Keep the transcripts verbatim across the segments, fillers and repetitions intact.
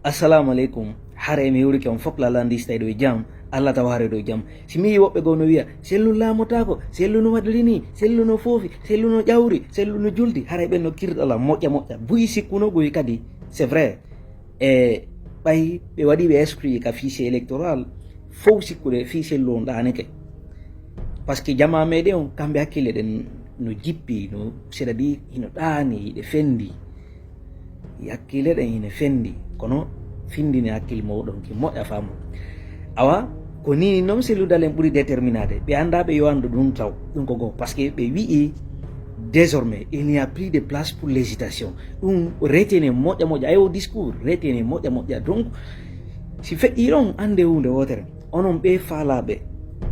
Assalamu aleykum. Hare mi hewrike on fof lala ndi stay ɗo e jam. Allah tawa hare ɗo e jam. Si mi yi woɓɓe goo no wiya, sellu laamotaako, sellu no waɗiri ni, sellu no foofi, sellu no ƴawri, sellu no juldi, haray ɓen no kirɗala moƴƴa moƴƴa. Buy sikkuno goy kadi, c'est vrai. E ɓay ɓe waɗi ɓe exclu ka fichier électoral, fof sikkude fii sellu on ɗaanike. Parce que jama meɗen on, kamɓe hakkille ɗen no jippi, no, c'est-à-dire hino ɗaani, hiɗe fendi. Hakkille ɗen hino fendi, kono findini hakkille moɗon ki moƴƴa faamu. Awa, ko ni non sellu dalen ɓuri déterminade. Ɓe annda ɓe yo anndu ɗum taw. Ɗum ko goo. Parce que ɓe wi'i désormais, il n'y a plus de place pour l'hésitation. Ɗum retenez moƴƴa moƴƴa. Ayo discours, retenez moƴƴa moƴƴa. Donc, si feƴƴi ɗon, annde huunde wootere. Onon ɓe faalaaɓe,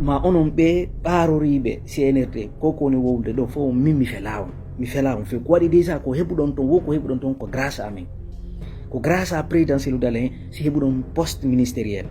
ma onon ɓe ɓaaroriiɓe C N R D, ko ko woni wowlude ɗo fof, min mi felaa on. Mi felaa on few. Ko waɗi déjà ko heɓuɗon ton, wo ko heɓuɗon ton ko grâce à min. Ko grâce à président Cellou Dalein si heɓuɗon poste ministériel.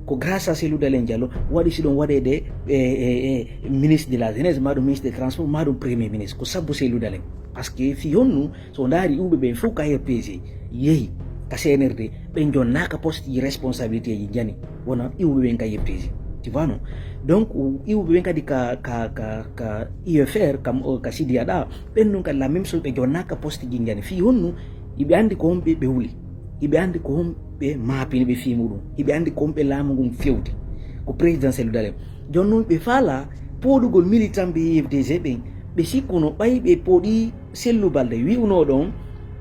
Ko grâce à Cellou Dalein Diallo waɗi si ɗon waɗeede e, e, e ministre de la jeunesse, ma ɗum ministre des transports, ma ɗum premier ministre. Ko sabbu Cellou Dalein. Parce que fii honnu, so ndaari iwɓe ɓen fof ka R P G yehi ka C N R D, ɓen jonnaaka poste ji responsabilité ji njani, wona iwɓe ɓen ka R P G. Tu vois, non? Donc, iwɓe ɓen kadi ka, ka, ka, ka U F R, kam, o, ka Sidiya ɗa, ɓen ɗum kadi la même chose, ɓe jonnaaka poste ji njani. Fii honnu, iɓe anndi ko honɓe ɓe wuli. Iɓe anndi ko honɓe maapini ɓe fii muɗum. Iɓe anndi ko honɓe laamu ngun fewti. Ko président Cellou Dalein. Jooni non ɓe faala pooɗugol militant ɓe U F D G ɓen. Ɓe sikkuno ɓay ɓe pooɗi Cellou Balde wi'unooɗo on,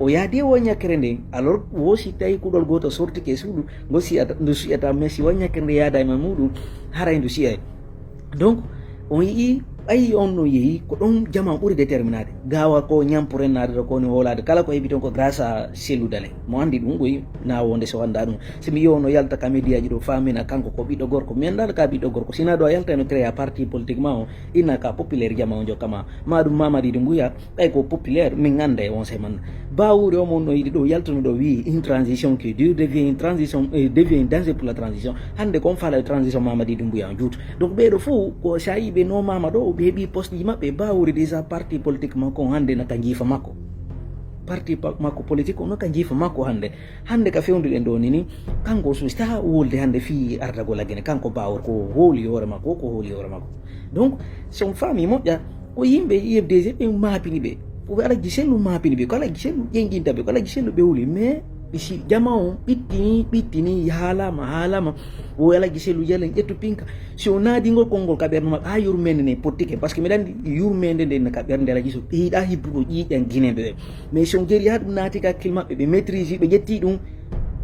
o yaadi e wo ñakkere nden. Alors, wo si tawi kuɗol gooto sortike e suudu, ngo siyata, ndu siyata, mais si wo ñakkere nde yaada e ma muɗum, haray ndu siyay. Donc, on yi'i, ɓay on no yehi, ko ɗon jama ɓuri déterminade. Gawa ko ñampuren naade ɗo, ko woni hoolaade. Kala ko heɓi ton ko grâce à Cellou Dalein. Mo anndi ɗum, koy, na wonde so annda ɗum. Si mi yi'o no yalta ka média ji ɗo, faamina kanko ko ɓiɗɗo gorko. Mi annda ka ɓiɗɗo gorko. Sina ɗo a yalta no créa parti politique ma o, inna ka populaire jama o jokka ma. Ma ɗum Mamadi Doumbouya, ɓay ko populaire, min annda e on semaine. Bawuri o mon no yiɗi ɗo yaltuno ɗo wi, une transition qui dure devient une transition, euh, devient un danger pour la transition. Hannde kon faala e transition Mamadi Doumbouya on juutu. Donc ɓeeɗo fof ko sa yi ɓe nomama ɗo, ɓe heɓi poste ji maɓɓe, Bawuri déjà parti politique makko on hannde no ka jiifa makko. Parti pa-, makko politique on no ka jiifa makko hannde. Hannde ka fewndo ɗen ɗo nini, kanko so ta wolde hannde fii ardagol a Guinée, kanko Bawuri ko hooli hoore makko, ko hooli hoore makko. Donc, si on faami moƴƴa, ko yimɓe U F D G ɓe maapini ɓe. Ko Alaji Sellu maapini ɓe, ko Alaji Sellu ƴenƴinta ɓe, ko Alaji Sellu ɓe wuli. Mais si jama on ɓittini, ɓittini, haalama, haalama, o Alaji Sellu jalen ƴettu pinka. Si o naadi ngol konngol ka ɓernde maɓɓe, haa yurmeende nden pottike. Parce que miɗa anndi yurmeende nden ka ɓernde Alaji Sellu, ɓe yiɗa hibbugo ƴiiƴan Guinéeɓe ɓe. Mais si on jeri haa ɗum naati ka hakkille maɓɓe, ɓe maîtrise, ɓe ƴetti ɗum,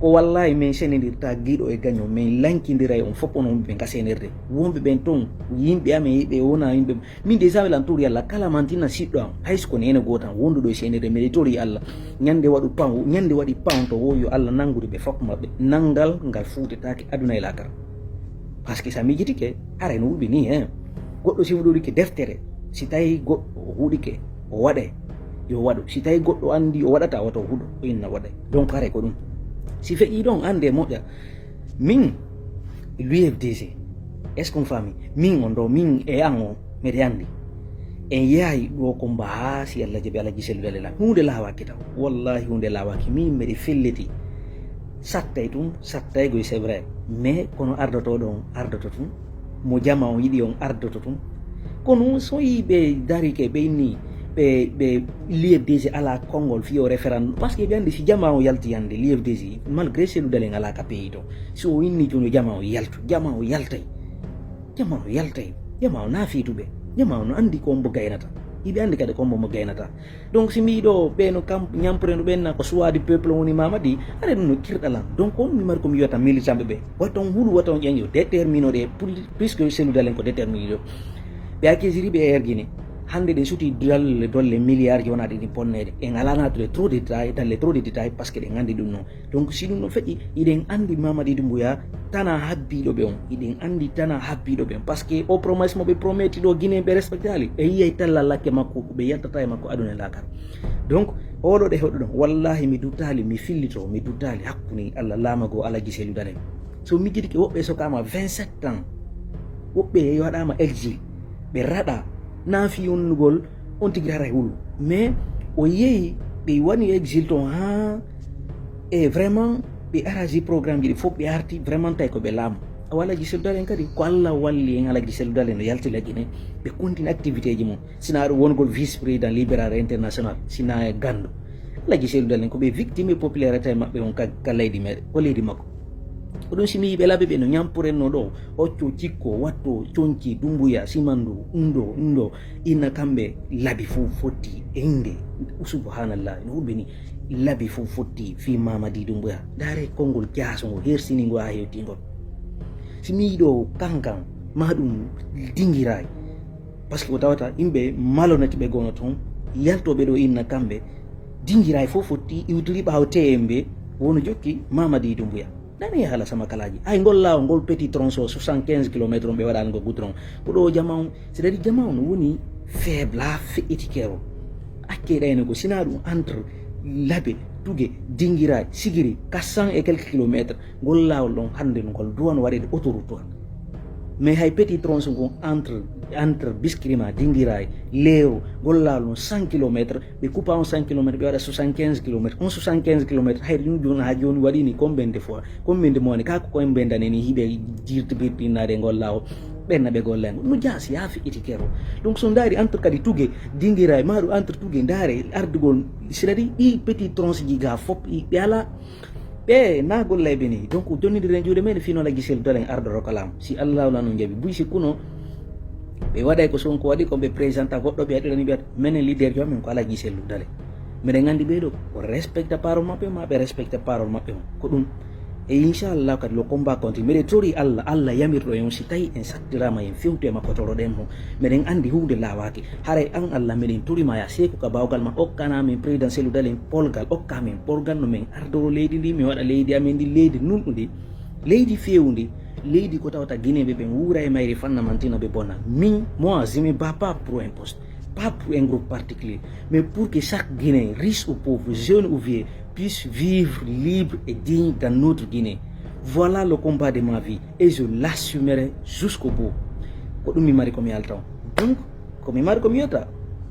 ko wallahi min senindirta giɗo e gaño, min lankindiray on fof onon ɓe ka senirde. Wonɓe ɓen ton, yimɓe amen, ɓe wona yimɓe. Min déjà mi lan tuuri Alla, kala mantina siɗɗo am, hay so ko neene gooto am wonduɗo e senirde, miɗo tori Alla. Ñande waɗu paw, ñande waɗi paw to wo yo Alla nanngude ɓe fof maɓɓe. Nanngal ngal fuutetaake aduna e laakara. Parce que so a miijitike, haray no wuɓi ni, hein. Goɗɗo si huɗorike deftere, si tawi goɗɗo o huɗike, o waɗe, yo waɗu. Si tawi goɗɗo anndi o waɗata, wata o huɗo, o inna waɗe. Donc haray ko ɗum. Si feƴƴi ɗon, annde moƴƴa. Min, l'U F D G, est-ce qu'on faami? Min on ɗo, min e an o, miɗo anndi. En yahay ɗo ko mba haa si Alla jaɓi Alaji Sellu Dalein la. Huunde laawaaki taw. Wallahi huunde laawaaki. Min miɗo felliti. Sattay tun, sattay goy, c'est vrai. Mais kono ardoto ɗon, ardoto tun. Mo jama on yiɗi on ardoto tun. Kono so yi ɓe darike, ɓe inni, ɓe, ɓe l'U F D G ala konngol fiyo référendum. Parce que ɓe anndi si jama on yalti hannde, l'U F D G, malgré Sellu Dalein ala ka pays to. Si o inni jooni jama on yaltu, jama on yaltay. Jama on yaltay. Jama on na fiituɓe. Jama on no anndi ko mbo gaynata. Iɓe anndi kadi ko mbo mo gaynata. Donc si mbiɗo ɓe no kam ñampure no ɓenna ko choix du peuple woni Mamadi, aɗa ɗum no kirɗalan. Donc on mi mari ko mi wiyata militant ɓe ɓe. Wata on huɗu, wata on ƴeño, déterminoɗe plus, plus que Sellu Dalein ko déterminé ɗo. Ɓe accusiri ɓe e Air Guinée. Hannde ɗen suti dalle, dolle milliard ji wona ɗe ɗin ponneede. En ala natude trop de détail, dalle trop de détail parce que ɗen anndi ɗum non. Donc si ɗum no feƴƴi, iɗen anndi Mamadi Doumbouya tana habbiiɗo ɓe on. Iɗen anndi tana habbiiɗo ɓe on. Parce que o promesse mo ɓe prometi ɗo Guinée ɓe respectali. Ɓe yiyay talla lakke makko, ɓe yaltata e makko aduna e laakara. Donc, oɗo ɗe hoɗo ɗon, wallahi mi duttaali, mi fillito, mi duttaali hakkunde Alla laamago Alaji Sellu Dalein. So mi jidike woɓɓe sokama vingt-sept ans, woɓɓe yo haɗama exil, ɓe raɗa, na fi yonnugol, on tigi haray hulu. Mais o yehi, ɓe wani exil ton ha, e vraiment, Ɓe aragi programme ji ɗi fof, ɓe arti vraiment tawi ko ɓe laamu. Awa Alhaji Cellou Dalein kadi, ko Allah walli en, Alhaji Cellou Dalein no yalti la Guinée, ɓe continue activité ji mum. Sina ɗum wongol vice président libéral international, sina e ganndo. Alhaji Cellou Dalein ko ɓe victime e popularité maɓɓe on ka, ka leydi meɗen, ko leydi makko. Ko ɗum si mi yiɓe laɓe ɓe no ñampurenno ɗo, occo cikko, watto, conci, dumbuya, simandu, ɗum ɗo, ɗum ɗo, inna kamɓe labi fof fotti e innde. Subhanallah, no hulɓe ni. Labi fof fotti fii Mamadi Doumbouya. Ndaare konngol jaaso ngo, hersini ngo haa hewti ngol. Si mi yiɗo kankan, ma ɗum dingiray. Parce que ko tawata yimɓe malhonnête ɓe gono toon, yaltooɓe ɗo inna kamɓe, dingiray fof fotti iwtiri ɓaawo T M B, wono jokki Mamadi Doumbouya. Nani haala sama kalaaji. Ay ngol laawol ngol petit tronçon soixante-quinze kilomètres on ɓe waɗani ngo goudron. Ko ɗo jama on, c'est-à-dire jama on woni faible, haa feƴƴiti keerol. Accee ɗayno ko sina ɗum entre Labe, Tuge, Dingira, Sigiri, quatre cents et quelques kilomètres. Ngol laawol ɗon hannde no ngol duwano waɗeede autoroute on. Mais hay petit tronçon ngon entre, entre Biskirima, Dingira, Leero, ngol laawol ɗon cent kilomètres, ɓe kupa on cent kilomètres, ɓe waɗa soixante-quinze kilomètres. On soixante-quinze kilomètres, hay ɗum jooni, haa jooni waɗi ni combien de fois, combien de mois ni, kaa ko combien d'années ni hiɓe jirti birtinnaade ngol laawol? Ɓenna ɓe golla ngo. No jaasi haa feƴƴiti keerol. Donc so ndaari entre kadi Tuge, Dingira, ma ɗum entre Tuge, ndaare ardugol, c'est-à-dire ɗi petit tronçon ji ga fof, ɗi, ɓe alaa, ɓe na golla e ɓe ni. Donc jonnondiren juuɗe meɗen fii no Alhaji Cellou Dalein ardoro ka laamu. Si Allah wala no jaɓi. Buy si kuno, ɓe waɗay ko Sonko waɗi ko ɓe présenta goɗɗo ɓe waɗirani ɓe, menen leader jo men ko Alhaji Cellou Dalein. Meɗen anndi ɓee ɗo, ko respecta parole maɓɓe, ma ɓe respecta parole maɓɓe on. Ko ɗum. E inchallah kadi le combat continue. Meɗen tori Allah, Allah yamirɗo en on si tawi en sattirama en fewtu e makko toroɗen mo. Meɗen anndi huunde laawaaki. Haray an Allah meɗen tori ma ya seeku ka bawgal ma okkana men président Cellou Dalein polgal, okka men polgal no men ardoro leydi ndi, mi waɗa leydi amen ndi leydi nunɗundi, leydi fewndi, leydi ko tawata Guinéen ɓe ɓen wuura e mayri fanna mantina ɓe bona. Min, moi, je me bats pas pour un poste, pas pour un groupe particulier, mais pour que chaque Guinéen, riche ou pauvre, jeune ou vieux, puisse vivre libre et digne dans notre Guinée. Voilà le combat de ma vie et je l'assumerai jusqu'au bout. Ko ɗum mi mari ko mi alta on. Donc, ko mi mari ko mi yota,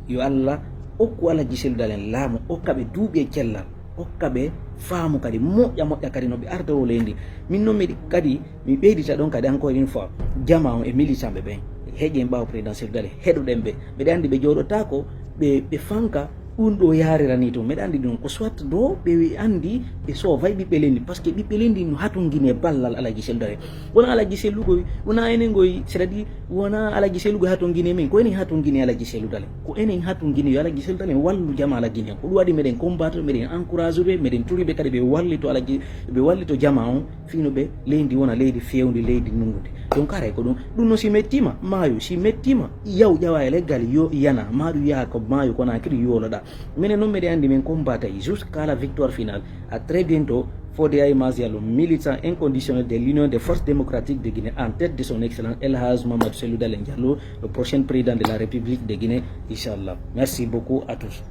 yo Allah okku Alhaji Cellou Dalein laamu, okka ɓe duuɓi e cellal, okka ɓe faamu kadi moƴƴa moƴƴa kadi no ɓe ardoro leydi. Min noon miɗi kadi, mi ɓeydita ɗon kadi encore une fois, jama on e militant ɓe ɓen. Heƴen ɓaawo président Cellou Dalein, heɗoɗen ɓe. Mbeɗa anndi ɓe jooɗotaako, ɓe, ɓe fanka, ɗum ɗo yarirani toon. Mbeɗa anndi ɗum ko soit do ɓe anndi ɓe soovay ɓiɓɓe leydi, parce que ɓiɓɓe leydi no hatongini e ballal Alhaji Cellou Dalein. Wona Alhaji Cellou koy, wona enen koy, c'est-à-dire, wona Alhaji Cellou koy hatongini e men, ko enen hatongini Alhaji Cellou Dalein. Ko enen hatongini yo Alhaji Cellou Dalein wallu jama Alhaji Guinéen. Ko ɗum waɗi meɗen combattre, meɗen encourager ɓe, meɗen turi ɓe kadi ɓe wallito Alhaji, ɓe wallito jama on, fii no ɓe leydi wona leydi fewndi, leydi nungundi. Donc haray ko ɗum, ɗum no si mettima, maayo, si mettima, yaw ƴawa e leggal yo yana, ma ɗum yaha ko maayo Conakry yoloɗa. Minen noon meɗen anndi men combatay jusqu'à la victoire finale. À très bientôt. Fodé Aimé Diallo, militant inconditionnel de l'Union des Forces Démocratiques de Guinée, en tête de son excellence El Hadj Mamadou Cellou Dalein Diallo, le prochain président de la République de Guinée, Inch'Allah. Merci beaucoup à tous.